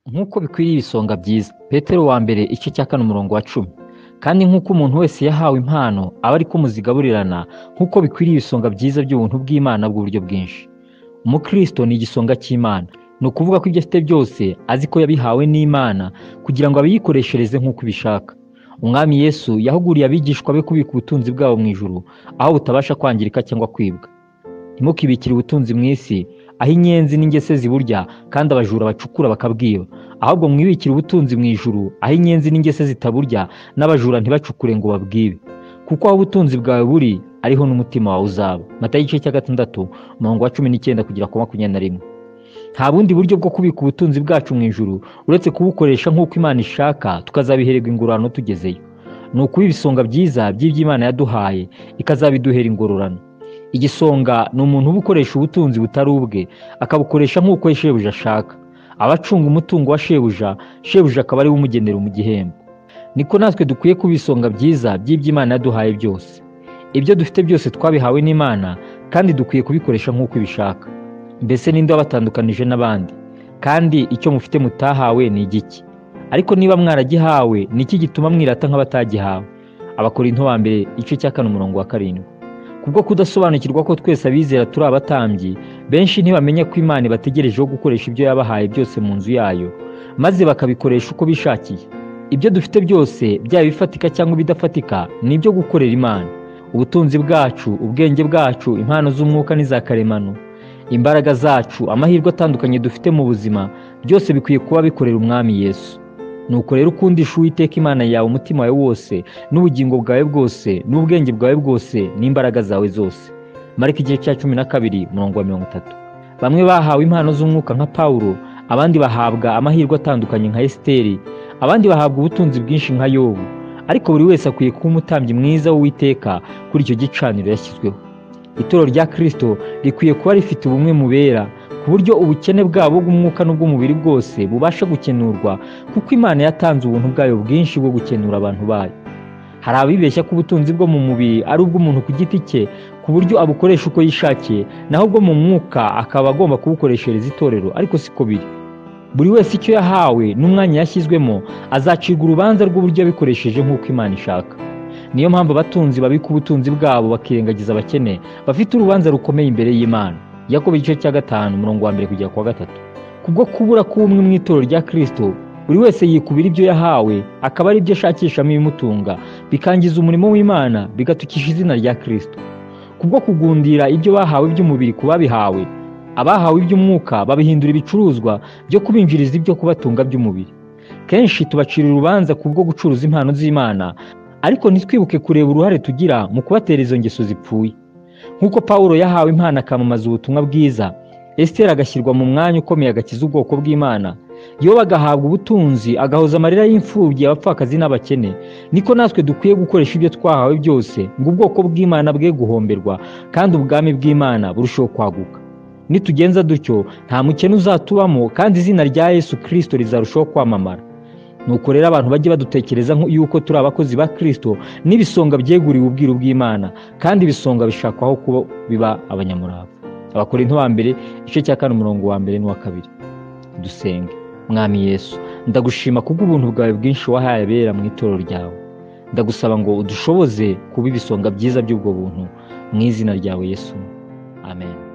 Nk'uko bikwiriye ibisonga byiza. Petero wa mbere igice cya 4 umurongo wa 10. Kandi nk'uko umuntu wese yahawe impano aba ariko muzigaburirana, nk'uko bikwiriye ibisonga byiza by'ubuntu bw'Imana bw'uburyo bwinshi. Umukristo ni igisonga cy'Imana. Ni ukuvuga ko ibyo afite byose azi ko yabihawe n'Imana kugira ngo abiyikoreshereze nk'uko ibishaka. Umwami Yesu yahuguriye abigishwa be kubika ubutunzi bwabo mu ijuru, aho butabasha kwangirika cyangwa kwibwa. Ntimukibikire ubutunzi mu isi, aho inyenzi n'ingese ziburya kandi abajura bacukura bakabwiba. Ahubwo mwibikire ubutunzi mu ijuru, aho inyenzi n'ingese zitaburya n'abajura ntibacukure ngo babwibe. Kuko aho ubutunzi bwawe buri, ariho n'umutima wawe uzaba. Matayo igice cya 6 umurongo wa 19 kugera ku 21. Nta bundi buryo bwo kubika ubutunzi bwacu mu ijuru uretse kubukoresha nk'uko Imana ishaka, tukazabihererwa ingororano tugezeyo. Ni ukuba ibisonga byiza by'iby'Imana yaduhaye, ikazabiduhera ingororano. Igisonga ni umuntu uba ukoresha ubutunzi butari ubwe, akabukoresha nk'uko shebuja ashaka. Aba acunga umutungo wa shebuja, shebuja akaba ari we umugenera mu gihembo. Niko natwe dukwiye kuba ibisonga byiza by'iby'Imana yaduhaye byose. Ibyo dufite byose twabihawe n'Imana, kandi dukwiye kubikoresha nk'uko ibishaka. Mbese ninde wabatandukanije n'abandi? Kandi icyo mufite mutahawe ni igiki? Ariko niba mwaragihawe, ni iki gituma mwirata nk'abatagihawe? Abakorinto ba mbere igice cya 4 umurongo wa 7. Kubwo kudasobanukirwa ko twese abizera turi abatambyi, benshi ntibamenya ko Imana ibategerejeho gukoresha ibyo yabahaye byose mu nzu yayo, maze bakabikoresha uko bishakiye. Ibyo dufite byose, byaba ibifatika cyangwa ibidafatika, ni ibyo gukorera Imana. Ubutunzi bwacu, ubwenge bwacu, impano z'umwuka n'iza karemano, imbaraga zacu, amahirwe atandukanye dufite mu buzima, byose bikwiye kuba bikorera Umwami Yesu. Nuko rero ukundisha Uwiteka Imana yawe umutima wawe wose, n'ubugingo bwawe bwose, n'ubwenge bwawe bwose, n'imbaraga zawe zose. Mariko igice cya 12 umurongo wa 30. Bamwe bahawe impano z'umwuka nka Pawulo, abandi bahabwa amahirwe atandukanye nka Esiteri, abandi bahabwa ubutunzi bwinshi nka Yobu. Ariko buri wese akwiye kuba umutambyi mwiza w'Uwiteka kuri icyo gicaniro yashyizweho. Itorero rya Kristo rikwiye kuba rifite ubumwe mu bera, ku buryo ubukene bwabo bw'umwuka n'ubw'umubiri bwose bubasha gukenurwa, kuko Imana yatanze ubuntu bwayo bwinshi bwo gukenura abantu bayo. Hari abibeshya ko ubutunzi bwo mu mubiri ari ubw'umuntu ku giti cye, ku buryo abukoresha uko yishakiye, naho ubwo mu mwuka akaba agomba kubukoreshereza itorero, ariko siko biri. Buri wese icyo yahawe n'umwanya yashyizwemo azacirwa urubanza rw'uburyo yabikoresheje nk'uko Imana ishaka. Niyo mpamvu abatunzi babika ubutunzi bwabo bakirengagiza abakene, bafite urubanza rukomeye imbere y'Imana. Yakobo igice cya 5 umurongo wa 1 kugera ku wa 3. Kubwo kubura k'ubumwe mu itorero rya Kristo, buri wese yikubira ibyo yahawe, akaba ari byo ashakishamo ibimutunga, bikangiza umurimo w'Imana, bigatukisha izina rya Kristo. Kubwo kugundira ibyo bahawe by'umubiri ku babihawe, abahawe iby'umwuka babihindura ibicuruzwa byo kubinjiriza ibyo kubatunga by'umubiri. Kenshi tubacira urubanza kubwo gucuruza impano z'Imana, ariko ntitwibuke kureba uruhare tugira mu kubatera izo ngeso zipfuye. Nk'uko Pawulo yahawe impano akamamaza ubutumwa bwiza, Esiteri agashyirwa mu mwanya ukomeye agakiza ubwoko bw'Imana, Yobu agahabwa ubutunzi agahoza amarira y'imfubyi, abapfakazi n'abakene, niko natwe dukwiye gukoresha ibyo twahawe byose ngo ubwoko bw'Imana bwe guhomberwa kandi ubwami bw'Imana burusheho kwaguka. Nitugenza dutyo, nta mukene uzatubamo kandi izina rya Yesu Kristo rizarushaho kwamamara. Nuko rero abantu bajye badutekereza yuko turi abakozi ba Kristo n'ibisonga byeguriwe ubwiru bw'Imana, kandi ibisonga bishakwaho kuba biba abanyamurava. Abakorinto ba mbere igice cya 4 umurongo wa 1 n'uwa 2. Dusenge. Mwami Yesu, ndagushima kubw'ubuntu bwawe bwinshi wahaye abera mu itorero ryawe. Ndagusaba ngo udushoboze kuba ibisonga byiza by'ubwo buntu, mu izina ryawe Yesu. Amen.